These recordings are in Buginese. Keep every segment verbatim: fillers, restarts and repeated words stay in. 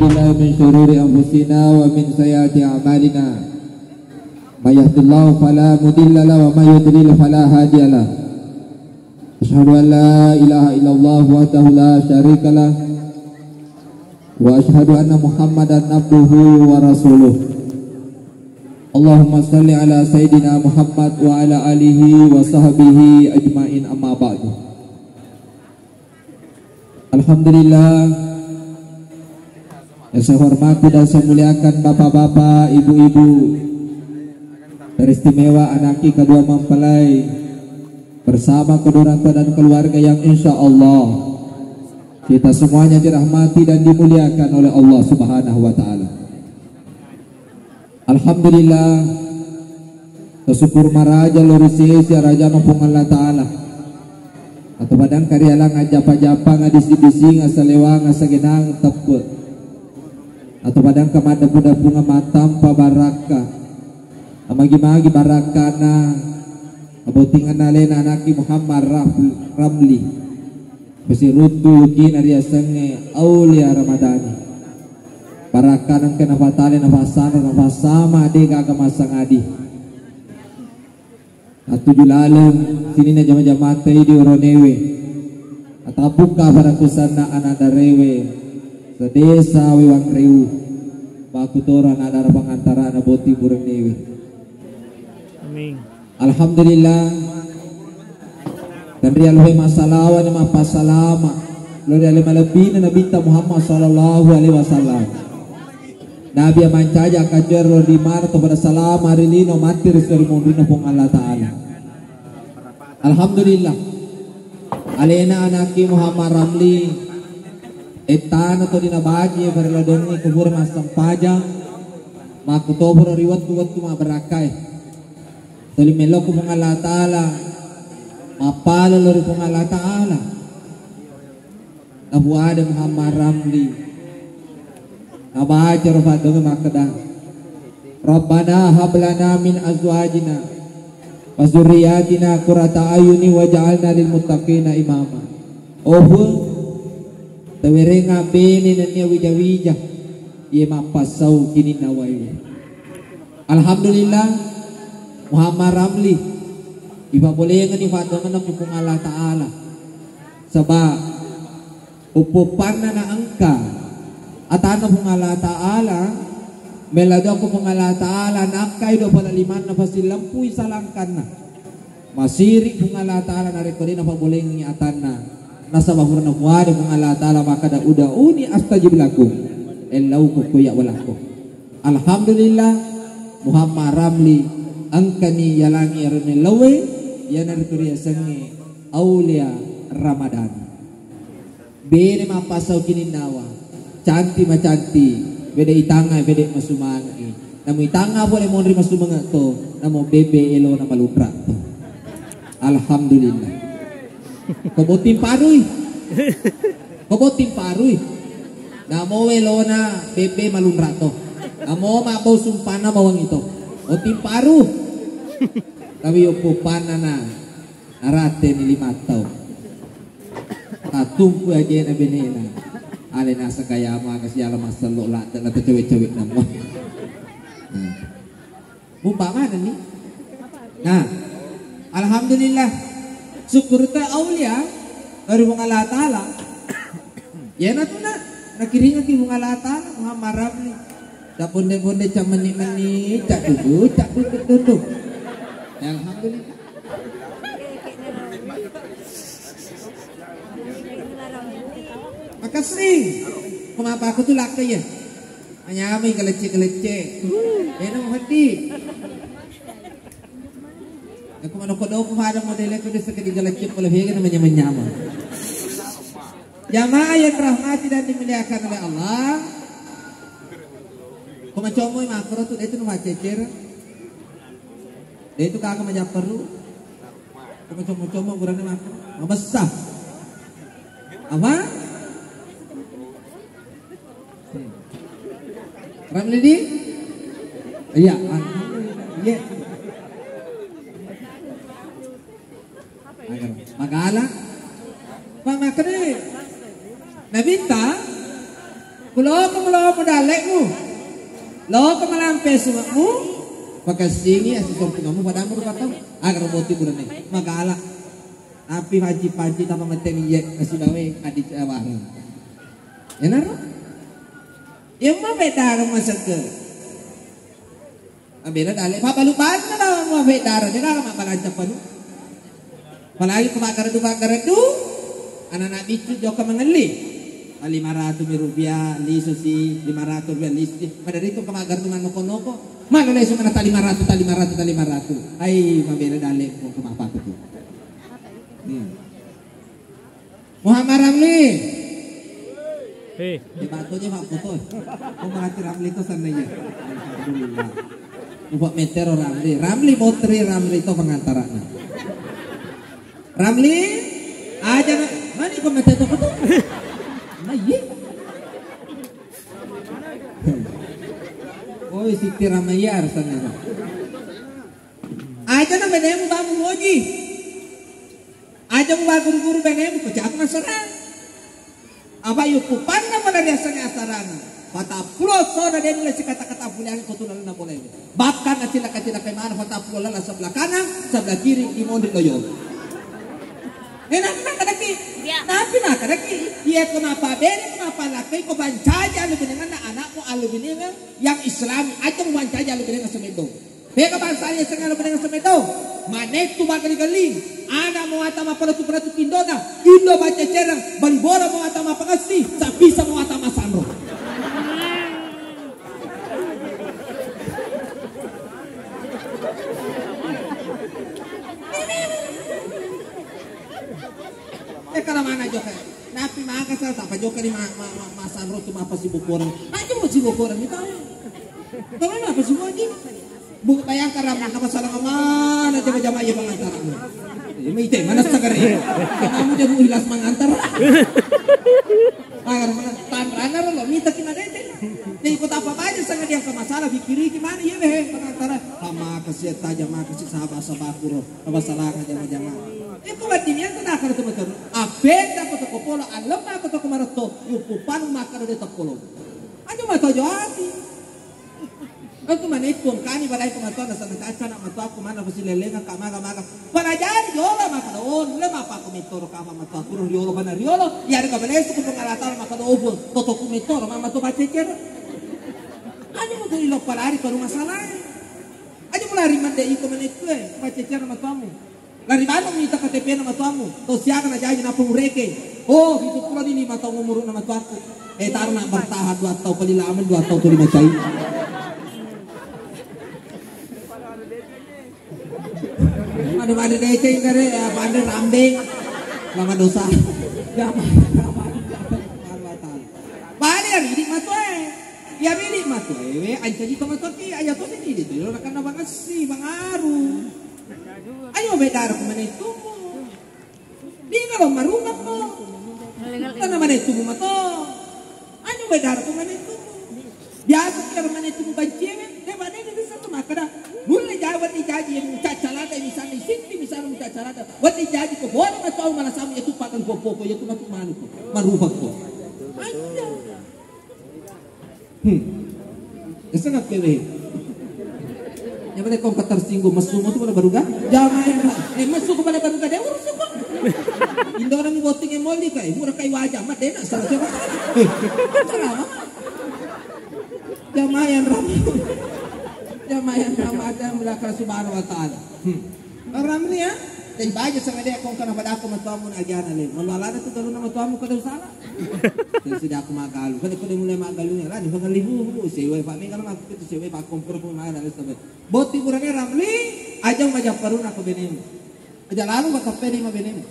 بالله من شرور أنفسنا ومن سيئات أعمالنا. من يهد الله فلا مضل له ومن يضلل فلا هادي له. أشهد أن لا إله إلا الله وحده لا شريك له، وأشهد أن محمدا عبده ورسوله. اللهم صل على سيدنا محمد وعلى آله وصحبه أجمعين، أما بعد. Alhamdulillah, yang saya hormati dan saya muliakan bapak-bapak, ibu-ibu, teristimewa anakki kedua mempelai bersama kedua orang tua dan keluarga yang insya Allah kita semuanya dirahmati dan dimuliakan oleh Allah Subhanahu wa Ta'ala. Alhamdulillah, tasukkur maraja lao ri sese arajana Puang Allah Ta'ala. Atau padang karialang ajjapa-japa, ngadisi-disinga, salewanga, sagenang teppe. Atau padang kamaddapu-dapunga matampa barakka. Amagi-magi barakkana, abottinganna alena anakki Muhammad Raf-, Ramli. Pasiruntu yukina riasengnge Aulia Ramadhani. Barakka nengka nafatale, nafassana, nafassama, de gaga massangadi. Attuju laleng sininna jama-jamata idi oronewe. Atabbukka parakusanna anak darewe. Sedesa Wewang Rewu. Makutoro anak dara pangantarana boti burennewe. Amin. Alhamdulillah. Tenria lohe massalawa na mappasalama lao ri ale malebbina Nabitta Muhammad sallallahu alaihi wasallam. Nabi mancaji akkajuar lao ri mara to pada salama ri lino matti ri sori monrinna Puang Allah Ta'ala. Alhamdulillah. Alena anakki Muhammad Ramli ettana to dinabaji farella donni kubur massempajang makkutopuro ri wettu-wettu mabbarakkae. Tuli melokku Puang Allah Ta'ala, mappalelo ri Puang Allah Ta'ala. Napuada Muhammad Ramli. Nabaca ro paddomi makkeda, Rabbana hablana min azwajina wa dzurriyyatina qurrata ayuni waj'alna lil muttaqina imama. Oh Puang, tawerenga bene nennia wija-wija, iye mappassau kininnawae. Alhamdulillah, Muhammad Ramli ipabolengenni faddongenna ku Puang Allah Ta'ala. Saba uppa-uppanna naengka atanna Puang Allah Ta'ala, mella doa ku Puang Allah Ta'ala, naengkai dua puluh limanna pasilempui salangkanna. Masiri Puang Allah Ta'ala narekko de napabolengengi atanna. Nasaba purana muada Puang Allah Ta'ala makkeda, "Ud'uni astajib lakum." Ellau ko kuya walakko. Alhamdulillah, Muhammad Ramli engkani yalangi ero nellaue, iyanaritu riasengnge Aulia Ramadhani. Bene mappassau kininnawa, canti macanti, bede itangnga bede masumange'i. Namu itangnga pole monri masumange to, namo bebe elona malunra to. Alhamdulillah. Ko botting parui. Ko botting parui. Namo elona bebe malunra to. Namo mabbau sumpana bawang ito. Botting paru. Tapi uppa-uppanna na. Narateni lima taung. Tattumpu ajena benena. Ale naseng kayama aga siala massello ladde la tacewe-cewe namo. Nah. Mumpa manenni. Nah. Alhamdulillah. Syukur ta Aulia dari Puang Allah Ta'ala. Iyanatu na nakiringaki Puang Allah Ta'ala Muhammad Ramli. Cak bonde-bonde, cak menni-menni, cak dudu, cak duduk-duduk. Ya, alhamdulillah. Makasih. Kenapa aku tuh laki ya? Anyamai kelecek-kelecek. Enak hati. Aku mana kodok pada model itu, dia sekali kelecek kalau begini namanya menyama. Jamaah yang dirahmati dan dimuliakan oleh Allah, ko macommo makkoro tu, de tu nufaccecer. De tu kaka majapperu. Ko macommo-commo gurane makkoro. Mabessa. Apa? Hmm. Ramli di? Iya, alhamdulillah. Iya. Magala. Pak makkeda Nabitta, Kuloko mulomo dalle'mu. Loko malampe sumekmu. Pakessingi asisompungammu padamu rupa tau. Aga roboti burane. Magala. Tapi paji-paji tapa metteni ye asibawe adi awareng. Enaro? Yemma bedara masegge. Abela dale, pabbalu-balu na lawan mua feddara, de gaga mabbalanca panu. Apalagi ko maggareddu-maggareddu, anak-anak biccu jokka mangelli. Lima ratu mi rupiah, lisu si, lima ratu rupiah, lisu si. Pada ritu ko maggareddu mannoko-noko, mana lesu mana ta lima ratu, ta lima ratu, ta lima ratu. Ai, mabela dale ko kemapa tu. Hmm. Muhammad Ramli. Hei. Ya, batu aja, Pak, foto. Oh, merhati Ramli itu sana ya. Alhamdulillah. Upah metero Ramli. Ramli Botri, Ramli itu pengantarana. Ramli, aja na. Mana kau metero itu? Nah, iya. Oh, Siti Ramayar sana, Pak. Aja na benemu bangun moji. Aja muwa guru-guru benemu, pecak masarang. Apa yukkupanna mala riasengnge asarang. Patappulo sona de nulle sikata-kata puliang ko tulalna bolewe. Bahkan nacilaka-cilaka mana patappulo lala sebelah kanan, sebelah kiri, di mondi loyo. Eh, nanti nakadaki, Iya. Nanti nakadaki, iya ko mapabene, ko mapalakai, ko bancaja alubinenganna anakmu alubinengan yang Islami, aja muwa bancaja alubinengan semendo. Pega bangsa iya sengnge alubinengan semendo. Manettu maggelli-gelli. Ana muwata mappalettu-palettu ki indona. Indo maccecereng. Bali bola muwata mappangessi. Sabbisa muwata masanro. Eh, kala mana jokka? Napi maka sa, tapa jokka di ma-, ma-, ma-, masanro tu mapa sibukoreng. Aja mau sibukoreng itu. Kalau apa semua ini? Bu, bayangkan, Ram, apa salah mana jama-jama iya pangantara. Iya, mite, mana sagare? Kamu dia bu hilas mangantar. Agar mana tanrana lo, mita kina dete. Jadi kota apa aja sangat dia ke masalah, pikiri gimana, iya, be, pangantara. Sama kasih taja, makasih sahabat, sahabat kuro. Apa salah jama-jama? Itu berarti niat tak akan teman-teman. Apa tak kota kopolo, alam tak kota kemarin tuh. Yuk, panu makan udah tepolo. Aja matojo ati. Aku manettu engkani balai ko matoa nasana kaca na matoakku mana pasilellengang ka maga-maga. Palajari jolo makkeda, oh, nulle mapakku mettoro kapa matoakku ro riolo bana riolo. Iyarega balesu ku Puang Allah Taala makkeda, oh, Puang, totoku mettoro mama to paccecer. Aja matoa ilo palari ko rumah salah. Aja mulari mande iko manettu e, paccecer matoamu. Lari bano mita K T P-na matuammu, tau siaga najaji nappa mureke. Oh, pitu pulo ni lima taung umuru'na matuakku. Eh, tarna bertahan dua taung, palilamen dua taung tuli macai. Made-made deceng kare, ya, pande rambeng. Lama dosa. Bali ya, ridi matuae. Ya, ridi matuae, we, ancaji to matuaki, aja to sini, di to, rakanna bangessi, bangaru. Ayo, bedara ku manettumu. Dina lo marunga ko. Tana manettumu mato. Ayo, bedara ku manettumu. Biasa kira manettumu banciewe, de bane ni bisa tu makkeda. Nulle jawa ni jaji yang mucacca lada, misalnya sinti, misalnya mucacca lada. Wati jaji ko bola mato au malasamu ya tu pakan popo ko, ya tu matu manu ko. Marupa ko. Ayo. Hmm. Esa nakkewe. Ya, bale kong tersinggung, messu mo tu bale baruga. Jamaah, eh, messu ko bale baruga, de urusu ko. Indona mi botting e molli kai, mura kai wajah, ma dena salah coba. Eh, salah. Jamaah yang ramai. Jamaah yang ramai, ada yang melakar subhanahu wa ta'ala. Hmm. Ramli ya, dai baja sama dia kong kana pada aku matuamu na agiana le. Malu alana tu galuna matuamu kada usala. Jadi sudah aku magalu. Kada kada mulai magalunya lah. Di pangan libu bu sewa pak mega lah aku itu sewa pak kompor pun mana dan sebagainya. Boti burane Ramli, aja majapparuna ko benemu. Aja lalu matappeni ma benemu.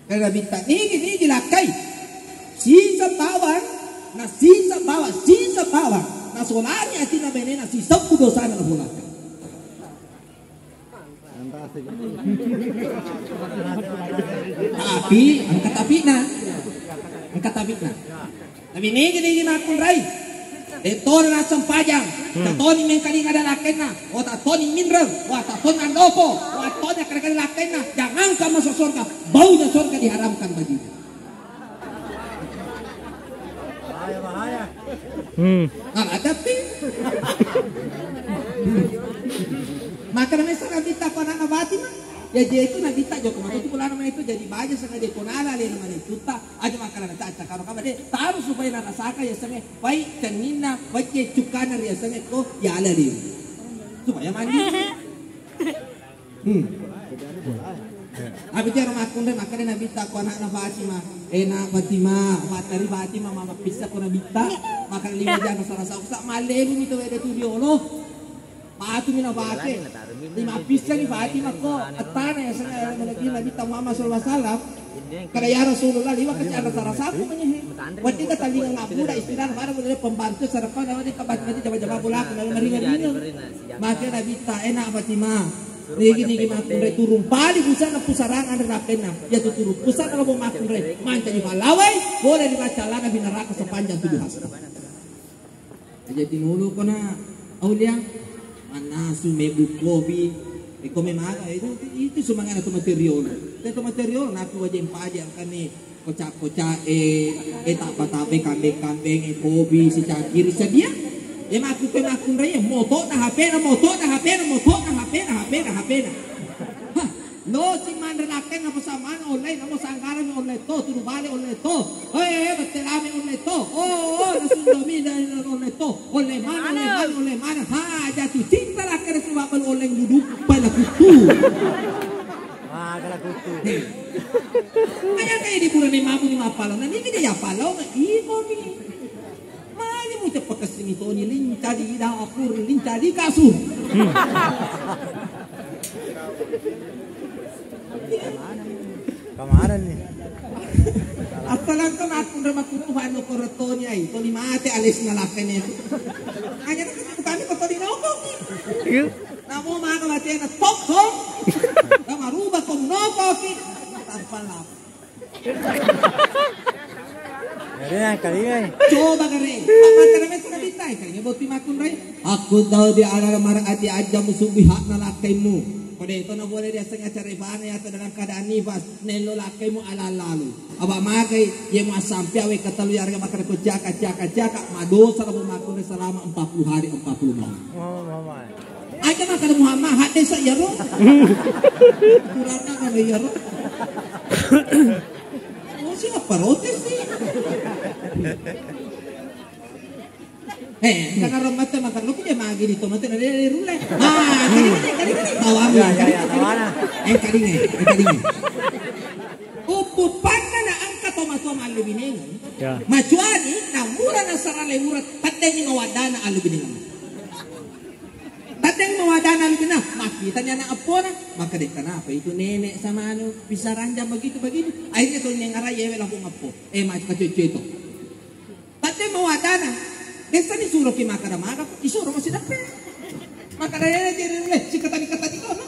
Kada bitta nigi nigi lakkai. Sisa bawang, na sisa bawang, sisa bawang. Na solani atina benena sisabbu dosana na bolaka. Tapi, engka tapina. Engka tapina. Tapi nigi-nigi makkunrai. De tona nassempajang. Hmm. Tatoni mengkalinga ada lakkenna. Oh, tatoni minreng. Wah, tatoni andopo. Wah, tatoni akkada-kada lakkenna. Jangankan masuk surga. Baunya surga diharamkan baginya. Bahaya, bahaya. Hmm. Nah, ada pi. Maka namanya sana Nabitta ko anakna Fatimah. Ya, jadi itu Nabitta jokka matu tu pulana mana itu jadi baja sengaja ko nala le mana itu ta aja makanan ta cakaro kama de taruh supaya narasaka ya senge pai cenninna pacce cukana ri ya senge ko ya ala le. Supaya mandi. Hmm. Tapi tiaro makkunrai makkeda Nabitta ko anakna Fatimah. Eh, nak Fatimah, mattari Fatimah mama pissa ko Nabitta. Maka lima jana sarasa usa mallebu mi to wede tu riolo. Matu mi na pake. Lima pissa ni Fatimah ko attana ya sengaja Nabitta Muhammad sallallahu alaihi wasallam. Kada ya Rasulullah liwa kecil ada sarasa aku menyehe. Wadde ka talinga ngabuda istilah pada boleh pembantu sarapa na wadde ka bati-bati jaba-jaba bola aku dalam ringan-ringan. Maka Nabitta enak Fatimah. Nigi-nigi makkunrai turung pali pusana pusarang anre rapenna. Ya tu turung pusana lobo makkunrai. Mancaji pallawai, boleh dibaca lana binaraka sepanjang tujuh hasrat. Aja tinulu kona aulia. Mannasu mebu kopi. Eko memaga itu itu semangat atau material. Itu material naku wajib pajak kami. Koca-koca e, e tappa-tappa kambeng-kambeng e kopi sicakiri sedia. E makku pe makkunrai e moto na H P na moto na H P na moto na H P na H P na H P na. Hah, lo si manre nakke na pesamana online namo sanggarami online to tudu bale online to. Oe bette lame online to. Oh, oh, na sundomi dan online to. Online mana online mana online mana. Ha, jatuh cinta lah kena sebab online duduk pada kutu. Wah, kena kutu. Kanya kayak di bulan lima puluh lima pala, nanti kita ya pala, iko ni. Mani mu cepat kesini Toni lincah di dapur, lincah di kasur. Kemarin nih. Apalagi kan aku udah maku Tuhan lo korotoni ai, Toni mate alis ngalakene. Hanya kan bukan kau Toni nongkrong. Iya. Namo maka batena tokko. Namaruba ko nokoki. Tarpalap. Jadi yang kali ini. Coba kare. Apa kare mesa kita kare ini boti makun rai. Aku tahu di ala mar'ati aja musuh biha na lakkaimu. Kode itu na boleh dia sengaja revane atau dalam keadaan nifas. Nello lakkaimu ala lalu. Aba magai ye muassampe awe katalu yarega makkeda ko ciaka ciaka ciaka madosa labo makkunrai selama empat puluh hari empat puluh malam. Oh, mama. Aja makkeda Muhammad hadde sa iyaro. Kurang apa iyaro? Oh, siapa protes sih? Eh, karena roh mate makan lo kija magi di tomat na dere rulle. Ah, kali ini, kali ini, tawang. Ya, ya, ya, tawana. Eh, kali ini, eh, kali ini. Uppu panna na angka tomat tua malu bineng. Ya. Macuani na mura na sarale mura taddengi mawadana alu bineng. Taddengi mawadana alu bineng. Makita ni anak appona, maka dek kenapa itu nenek sama anu bisa ranjang begitu begitu. Akhirnya tuh nengarai ewe lapung appo. Eh, macam kacau itu. Tadde mawadana. Dessa ni suro ki makkada maga, isuro masi dappe. Makkada ele jere le, si ketani ketani kono.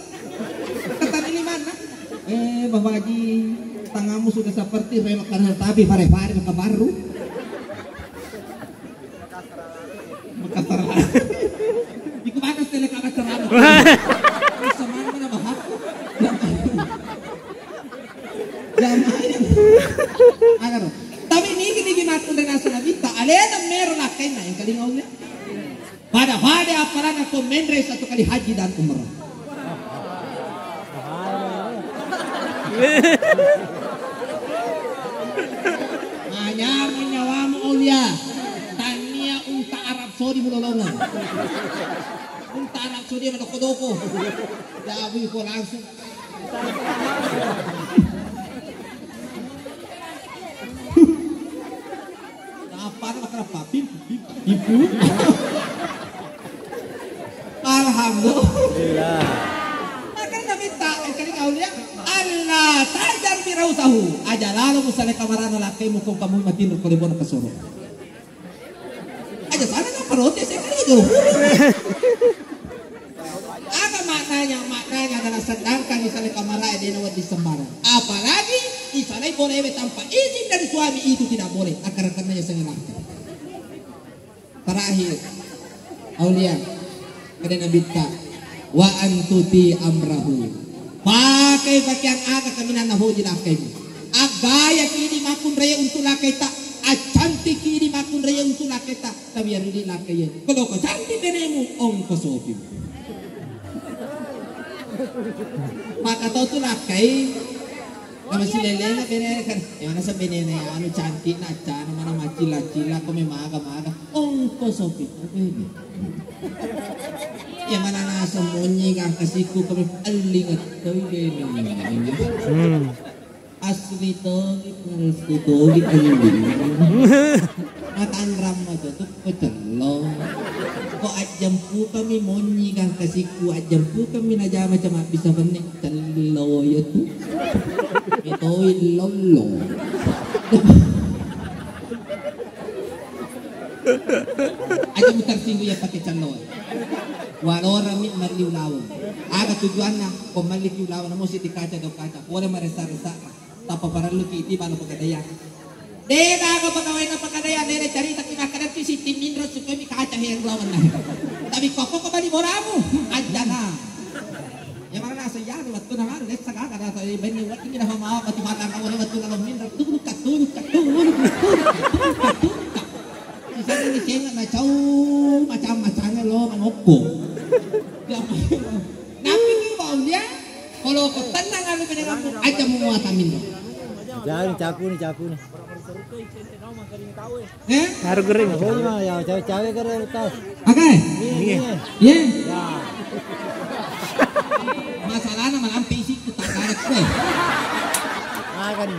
Ketani limanna. Eh, Bapak Haji, tanganmu sudah seperti rel kereta api Pare-Pare ke Baru. Makassar. Iku mana stele kaka cerama. Semangat mana bahas. Jangan. Agar. Tapi nigi-nigi makkunrai naseng Nabitta, alena mero lakkainna engkalinga ulle. Pada-pada appalanna to menre satu kali haji dan umrah. Manyameng nyawamu Aulia. Tania unta Arab Saudi mulolongeng. Unta Arab Saudi madoko-doko. Jabu iko langsung. Apa ada makan apa? Pim, pim, pim. Alhamdulillah. Makanya minta, eh, kali kau lihat, Allah tajar bi rausahu. Aja lalu musale kamarana lakkaimu ko kamu matinro ko lebona kasoro. Aja sana kan protes, saya kan jauh. Aga maknanya? Maknanya adalah sedangkan misalnya kamarae dena wedding sembarang. Apalagi misalnya bolewe tanpa izin dari suami itu tidak boleh. Akar-akarnya saya ngerti. Terakhir, Aulia, ada Nabitta, wa antuti amrahu. Pakai pakaian aga kaminang nahoji lakkaimu. Agaya kini makkunrai untuk lakkaita. Acca Cantik idi makkunrai untuk lakkaitta, tapi iyaro idi lakkai. Kalau ko cantik benemu, ongkosopi. Maka tau tu lakkai. Nama silelena bene kan. Yang mana sebenena ya anu cantik na cana mana macila-cila ko memaga-maga. Ongkosopi. Yang mana nasa monyi gangkasiku ko me elling toi bene. Hmm. Asli togi, palsu togi, anjing. Matanrang mato tu pecello. Ko ajjempu kami monyi gangkasikku, ajjempu kami najama cama bisa benne cello ya tu. Itoi lollo. Aja mutar singgu ya pakai cello. Walorami melli ulaweng. Aga tujuanna? Ko melli ki ulaweng namo si dikaca do kaca. Pole maresa-resa. Tappa parelluki iti balo pegadaian. De gaga pegawai na pegadaian, de, de carita ki makkeda tu Sitti Minro sukemi kaca he ruangan. Tapi koko ko bali boramu, ajana. Ya mana nasa ya wettu na mana desa gaga data benni wettu na mama batu mata kau wettu na lo Minro tu buka tu buka tu buka tu buka tu. Sisana ni cenga na cau macam-macamnya lo mangokko. Ya, napi ki bau dia? Kalau kau tenang anu penyakitmu, aja mau muatan Minro. Jangan capu nih, capu nih. Eh? Baru kering. Oh, iya, ya, cawe-cawe kering, tau. Oke. Iya. Iya. Iya. Ya. Masalahnya malampe isi ku tak karet kue. Makan.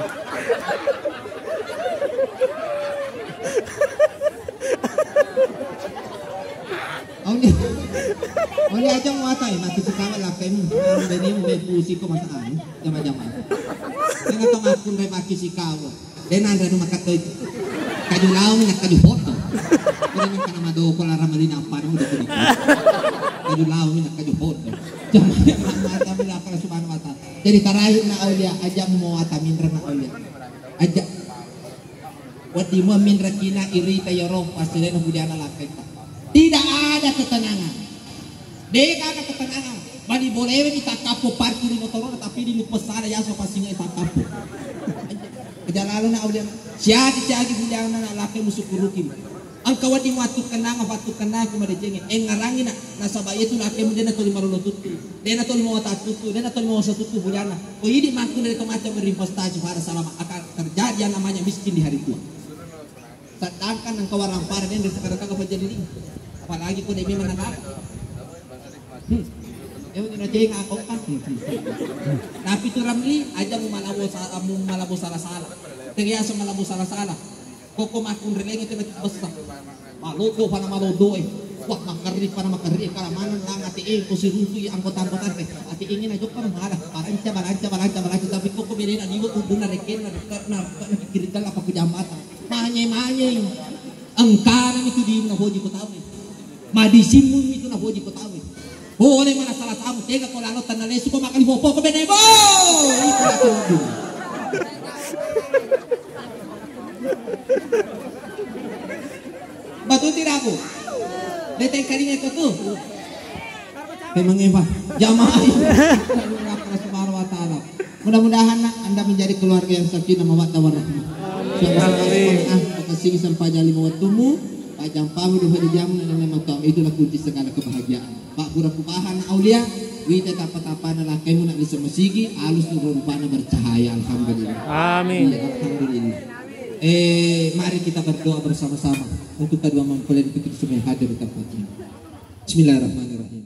Oli, oli aja muatai, maki sikawa lakemu, benemu be pusi ko masa anu, jama-jama. Tengah tengah pun re maki sikawa. Dena anu makattoi. Kaju laung nak kaju foto. Kena kana madoko lara malina apa anu udah kudoko. Kaju laung nak kaju foto. Jama-jama mata bila apa subhanahu wa ta'ala. Jadi terakhir na aulia aja muata Minro na aulia. Aja. Wedding mua minrekina irita yaro passilena buliana lakkaitta. Tidak ada ketenangan. Degaga ketenangan. Bali bolewe mi takkappo parkir motorona tapi di lupa sana yaso passinge takkappo. Aja lalona auliana. Siagi-siagi buliana na lakkai musukuruki. Engka wedding wattu kennang, wattu kennang ku madecengnge. Engngarangi na, nasaba iyatu lakkemu dena toli marolo tuttu. Dena toli mawata tuttu, dena toli mawasa tuttu buliana. Ko idi makku dari to macam berinvestasi pada salama akan terjadi yang namanya miskin di hari tua. Sedangkan engka warang pada dena sekarang kagak jadi. Apalagi ko demi menang apa. Hmm. Eo dina jenga ko kan. Tapi tu Ramli aja mu malabo sa-, mu malabo salah-salah. Teriaso malabo salah-salah. Koko makkunreleng itu bessa. Malodo pana malodo e. Wah, makerri pana makerri e. Kala maneng lang ati e ko sirutui anggota-anggota e. Ati e ngena jokka mala. Balanca, balanca, balanca, balanca. Tapi koko belena liwe ubunna rekenna, rekenna, rekenna, kiri kala apa ku jambatan. Manye, manye. Engkana itu di na hoji ko tawe. Madisimmu itu na hoji ko tawe. Pole mana salah samu tega ko lalo tanna lesu ko makali popo ko bene bo. Itu aku. Batu tidak aku. Deteng kalinga ko tu. Memang eva jamaah. Allah Subhanahu wa taala. Mudah-mudahan nak anda menjadi keluarga yang sakinah mawaddah warahmah. Suasana yang ah, kasih sampai jadi mawattumu, pajampamu dua hari jamu dan nama tahu itulah kunci segala kebahagiaan. Pak Pura Kubahan aulia, wita tapa-tapana lakkaimu nak bisa masigi, alus rupa-rupana bercahaya. Alhamdulillah. Amin. Iya, alhamdulillah. Eh, mari kita berdoa bersama-sama untuk kedua mempelai itu kita semua hadir di tempat ini. Bismillahirrahmanirrahim.